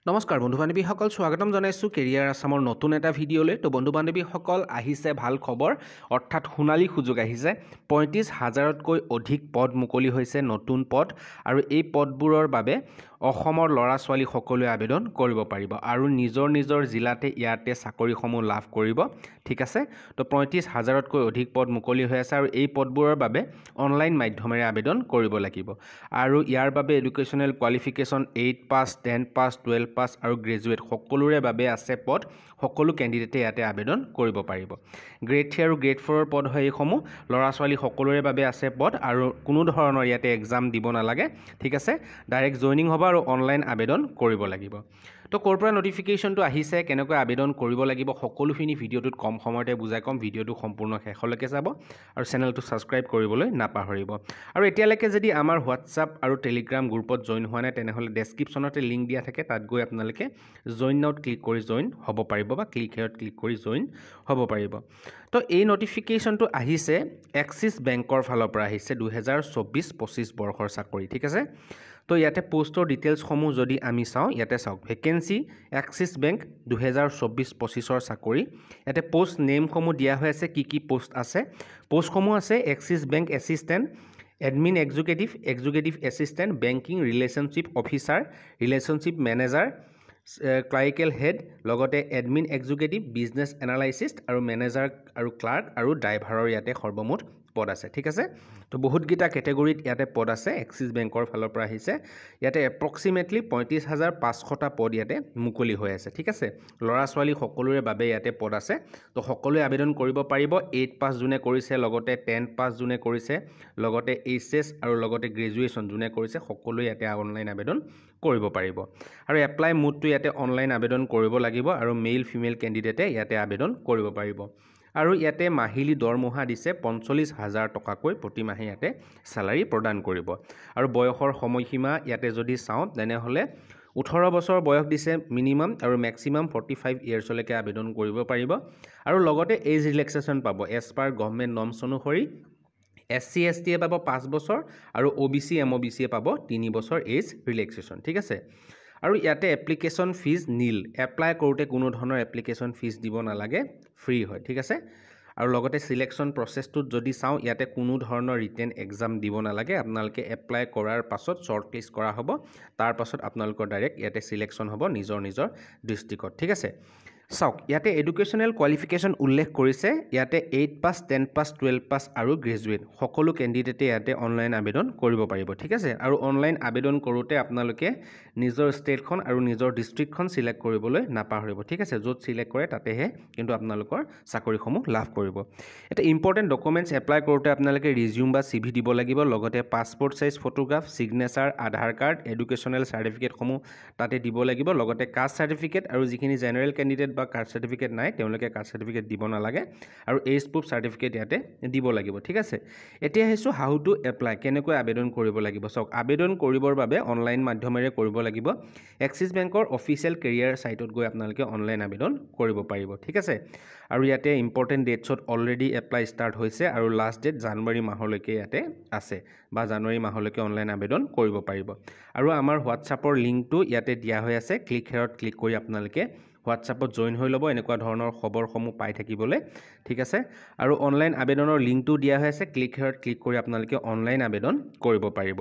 নমস্কাৰ বন্ধু বান্ধৱীসকল, স্বাগতম জনাইছোঁ কেৰিয়াৰ আছামৰ নতুন এটা ভিডিঅ'লৈ। তো বন্ধু বান্ধৱীসকল, আহিছে ভাল খবৰ, অৰ্থাৎ সোণালী সুযোগ আহিছে। 35 হাজাৰতকৈ অধিক পদ মুকলি হৈছে, নতুন পদ, আৰু এই পদবোৰৰ বাবে অসমৰ ল'ৰা ছোৱালী সকলোৱে আবেদন কৰিব পাৰিব আৰু নিজৰ নিজৰ জিলাতে ইয়াতে চাকৰিসমূহ লাভ কৰিব, ঠিক আছে? তো 35 হাজাৰতকৈ অধিক পদ মুকলি হৈ আছে আৰু এই পদবোৰৰ বাবে অনলাইন মাধ্যমেৰে আবেদন কৰিব লাগিব। আৰু ইয়াৰ বাবে educational qualification 8 pass, 10 pass, 12 pass আৰু গ্ৰেজুৱেট সকলোৰে বাবে আছে পদ। সকলো কেণ্ডিডেটে ইয়াতে আবেদন কৰিব পাৰিব। গ্ৰেড 3 আৰু গ্ৰেড 4ৰ পদ হয় এইসমূহ। ল'ৰা ছোৱালী সকলোৰে বাবে আছে পদ আৰু কোনো ধৰণৰ ইয়াতে এক্সাম দিব নালাগে, ঠিক আছে? ডাইৰেক্ট জইনিং হ'ব আৰু অনলাইন আবেদন কৰিব লাগিব। তো ক'ৰ পৰা নটিফিকেশ্যনটো আহিছে, কেনেকৈ আবেদন কৰিব লাগিব, সকলোখিনি ভিডিঅ'টোত কম সময়তে বুজাই ক'ম। ভিডিঅ'টো সম্পূৰ্ণ শেষলৈকে চাব আৰু চেনেলটো ছাবস্ক্ৰাইব কৰিবলৈ নাপাহৰিব। আৰু এতিয়ালৈকে যদি আমাৰ হোৱাটছআপ আৰু টেলিগ্ৰাম গ্ৰুপত জইন হোৱা নাই, তেনেহ'লে ডেছক্ৰিপশ্যনতে লিংক দিয়া থাকে, তাত গৈ আপোনালোকে জইন নাউত ক্লিক কৰি জইন হ'ব পাৰিব বা ক্লিক হেয়াৰত ক্লিক কৰি জইন হ'ব পাৰিব। তো এই নটিফিকেশ্যনটো আহিছে এক্সিছ বেংকৰ ফালৰ পৰা আহিছে, 2024-25 বৰ্ষৰ চাকৰি, ঠিক আছে? তো ইয়াতে পষ্টৰ ডিটেইলছসমূহ যদি আমি চাওঁ, ইয়াতে চাওক, ভেকেঞ্চি এক্সিছ বেংক, 2024-25ৰ চাকৰি। ইয়াতে পষ্ট নেমসমূহ দিয়া হৈ আছে, কি কি পষ্ট আছে। পষ্টসমূহ আছে Axis Bank assistant, admin executive, executive assistant, banking relationship officer, relationship manager, clerical head, লগতে এডমিন এক্সিকিউটিভ, বিজনেছ এনালাইচিষ্ট আৰু মেনেজাৰ আৰু ক্লাৰ্ক আৰু ড্ৰাইভাৰৰ ইয়াতে সৰ্বমুঠ পদ আছে, ঠিক আছে? তো বহুতকেইটা কেটেগৰীত ইয়াতে পদ আছে। এক্সিছ বেংকৰ ফালৰ পৰা আহিছে। ইয়াতে এপ্ৰক্সিমেটলি 35,500টা পদ ইয়াতে মুকলি হৈ আছে, ঠিক আছে? ল'ৰা ছোৱালী সকলোৰে বাবে ইয়াতে পদ আছে। তো সকলোৱে আবেদন কৰিব পাৰিব। 8 পাছ যোনে কৰিছে, লগতে 10 পাছ যোনে কৰিছে, লগতে এইচ এছ আৰু লগতে গ্ৰেজুৱেশ্যন যোনে কৰিছে, সকলোৱে ইয়াতে অনলাইন আবেদন কৰিব পাৰিব। আৰু এপ্লাই মোডটো ইয়াতে অনলাইন আবেদন কৰিব লাগিব আৰু মেইল ফিমেল কেণ্ডিডেটে ইয়াতে আবেদন কৰিব পাৰিব। আৰু ইয়াতে মাহিলী দৰমহা দিছে 45,000 টকাকৈ প্ৰতিমাহে ইয়াতে চেলাৰী প্ৰদান কৰিব। আৰু বয়সৰ সময়সীমা ইয়াতে যদি চাওঁ, তেনেহ'লে 18 বছৰ বয়স দিছে মিনিমাম আৰু মেক্সিমাম 45 ইয়েৰ্ছলৈকে আবেদন কৰিব পাৰিব। আৰু লগতে এজ ৰিলেক্সেশ্যন পাব এজ পাৰ গভমেণ্ট নৰ্মছ অনুসৰি। এছ চি, এছ টিয়ে পাব 5 বছৰ আৰু অ' বি চি, এম অ' বি চিয়ে পাব 3 বছৰ এজ ৰিলেক্সেশ্যন, ঠিক আছে? আৰু ইয়াতে এপ্লিকেশ্যন ফিজ নীল। এপ্লাই কৰোঁতে কোনো ধৰণৰ এপ্লিকেশ্যন ফিজ দিব নালাগে, ফ্ৰী হয়, ঠিক আছে? আৰু লগতে চিলেকশ্যন প্ৰচেছটোত যদি চাওঁ, ইয়াতে কোনো ধৰণৰ ৰিটেন এক্সাম দিব নালাগে। আপোনালোকে এপ্লাই কৰাৰ পাছত শ্বৰ্ট লিষ্ট কৰা হ'ব, তাৰ পাছত আপোনালোকৰ ডাইৰেক্ট ইয়াতে চিলেকশ্যন হ'ব নিজৰ নিজৰ ডিষ্ট্ৰিক্টত, ঠিক আছে? চাওক, ইয়াতে এডুকেশ্যনেল কোৱালিফিকেশ্যন উল্লেখ কৰিছে ইয়াতে 8 pass, 10 pass, 12 pass আৰু গ্ৰেজুৱেট সকলো কেণ্ডিডেটে ইয়াতে অনলাইন আবেদন কৰিব পাৰিব, ঠিক আছে? আৰু অনলাইন আবেদন কৰোঁতে আপোনালোকে নিজৰ ষ্টেটখন আৰু নিজৰ ডিষ্ট্ৰিক্টখন চিলেক্ট কৰিবলৈ নাপাহৰিব, ঠিক আছে? য'ত চিলেক্ট কৰে তাতেহে কিন্তু আপোনালোকৰ চাকৰিসমূহ লাভ কৰিব। এতিয়া ইম্পৰ্টেণ্ট ডকুমেণ্টছ এপ্লাই কৰোঁতে আপোনালোকে ৰিজিউম বা চি ভি দিব লাগিব, লগতে passport size photograph, signature, আধাৰ কাৰ্ড, এডুকেশ্যনেল চাৰ্টিফিকেটসমূহ তাতে দিব লাগিব, লগতে কাষ্ট চাৰ্টিফিকেট। আৰু যিখিনি জেনেৰেল কেণ্ডিডেট বা কাষ্ট চাৰ্টিফিকেট নাই, তেওঁলোকে কাষ্ট চাৰ্টিফিকেট দিব নালাগে আৰু এইজ প্ৰুফ চাৰ্টিফিকেট ইয়াতে দিব লাগিব, ঠিক আছে? এতিয়া আহিছোঁ how to apply, কেনেকৈ আবেদন কৰিব লাগিব। চাওক, আবেদন কৰিবৰ বাবে অনলাইন মাধ্যমেৰে কৰিব লাগিব। এক্সিছ বেংকৰ অফিচিয়েল কেৰিয়াৰ ছাইটত গৈ আপোনালোকে অনলাইন আবেদন কৰিব পাৰিব, ঠিক আছে? আৰু ইয়াতে ইম্পৰ্টেণ্ট ডেটছত অলৰেডি এপ্লাই ষ্টাৰ্ট হৈছে আৰু লাষ্ট ডেট জানুৱাৰী মাহলৈকে ইয়াতে আছে বা জানুৱাৰী মাহলৈকে অনলাইন আবেদন কৰিব পাৰিব। আৰু আমাৰ হোৱাটছআপৰ লিংকটো ইয়াতে দিয়া হৈ আছে। ক্লিক হেয়াৰত ক্লিক কৰি আপোনালোকে হোৱাটছআপত জইন হৈ ল'ব এনেকুৱা ধৰণৰ খবৰসমূহ পাই থাকিবলৈ, ঠিক আছে? আৰু অনলাইন আবেদনৰ লিংকটো দিয়া হৈ আছে। ক্লিক হেয়াৰত ক্লিক কৰি আপোনালোকে অনলাইন আবেদন কৰিব পাৰিব।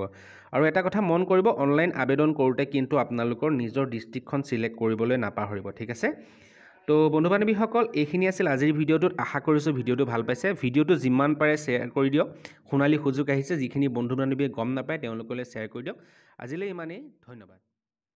আৰু এটা কথা মন কৰিব, অনলাইন আবেদন কৰোঁতে কিন্তু আপোনালোকৰ নিজৰ ডিষ্ট্ৰিক্টখন চিলেক্ট কৰিবলৈ নাপাহৰিব, ঠিক আছে? তো বন্ধু বান্ধৱীসকল, এইখিনি আছিল আজিৰ ভিডিঅ'টোত। আশা কৰিছোঁ ভিডিঅ'টো ভাল পাইছে। ভিডিঅ'টো যিমান পাৰে শ্বেয়াৰ কৰি দিয়ক। সোণালী সুযোগ আহিছে, যিখিনি বন্ধু বান্ধৱীয়ে গম নাপায় তেওঁলোকলৈ শ্বেয়াৰ কৰি দিয়ক। আজিলৈ ইমানেই, ধন্যবাদ।